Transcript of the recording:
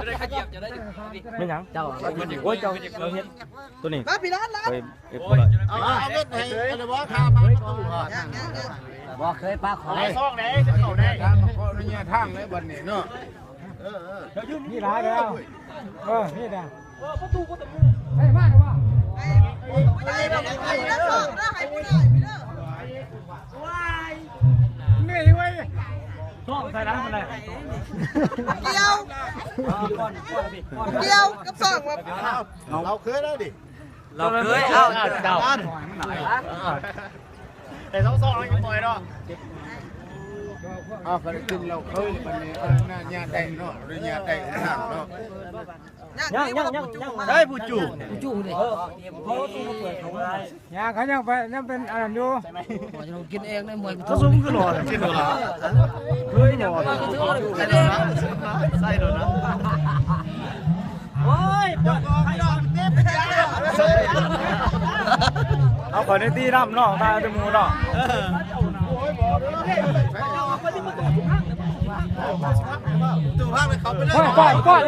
ແມ່ນຫຍັງ? ເຈົ້າ ໂອ້ຍ ເຈົ້າ ເຈົ້າເຮັດ ໂຕນີ້ ມາພີ່ຫຼານ ເຄີຍເຮັດບໍ່ໄດ້ ເອົາເມັດໃຫ້ອັນນັ້ນບໍ່ ຄາບານປະຕູ ບໍ່ເຄີຍປາຂອງ ໄປຊ່ອງໃດ ຊິເຂົ້າໄດ້ ທາງ ຂໍອະນຸຍາດທາງເລີຍບັດນີ້ເນາະ. ເອີ ເອີ ມີຫຼາຍແລ້ວ ເອີ ນີ້ນະ ເອີ ປະຕູບໍ່ຕະມຸ ໃຫ້ມາເດ້ວ່າ ນີ້ເວີຍ ຊ່ອງໃສ່ຫຼັງມັນໄດ້ ກ່ຽວ ກ່ຽວກັບຊ່ອງວ່າ ເຮົາເຄີຍແລ້ວດິ ເຮົາເຄີຍ ເອົາ ເຈົ້າ ໄດ້ສອງສອງ ຍັງບໍ່ໄດ້ເນາະ ເອົາ ກໍໄດ້ກິນເຫຼົ້າເຄີຍ ບັດນີ້ ເອົາ ຍາດໄດ້ເນາະ ຍາດໄດ້ເນາະ ຍັງ ຍັງ ຍັງ ຍັງ ໄດ້ຜູ້ຈູ້ ຈູ້ເດ້ ເອີ ເຂົາຕູ້ມາເປີດເຂົາບໍ່ໄດ້ ຍັງ ເຂົາຍັງໄປ ຍັງເປັນອັນນັ້ນຢູ່ ກິນເອງໄດ້ໝົດ ເຂົາຊຸມຄືຫຼໍ່ ກິນບໍ່ຫຼໍ່ ເຮີຍ ຍັງ ໃສ່ໂດນນະ ໂອ້ຍ ເອົາ ຂ້ອຍໄດ້ຕີນຳເນາະ ຕາຍແຕ່ໝູ່ເນາະ ຕູ້ພັກເຂົາໄປເລີຍ ໂອ້ຍ ປ້ອນ ປ້ອນ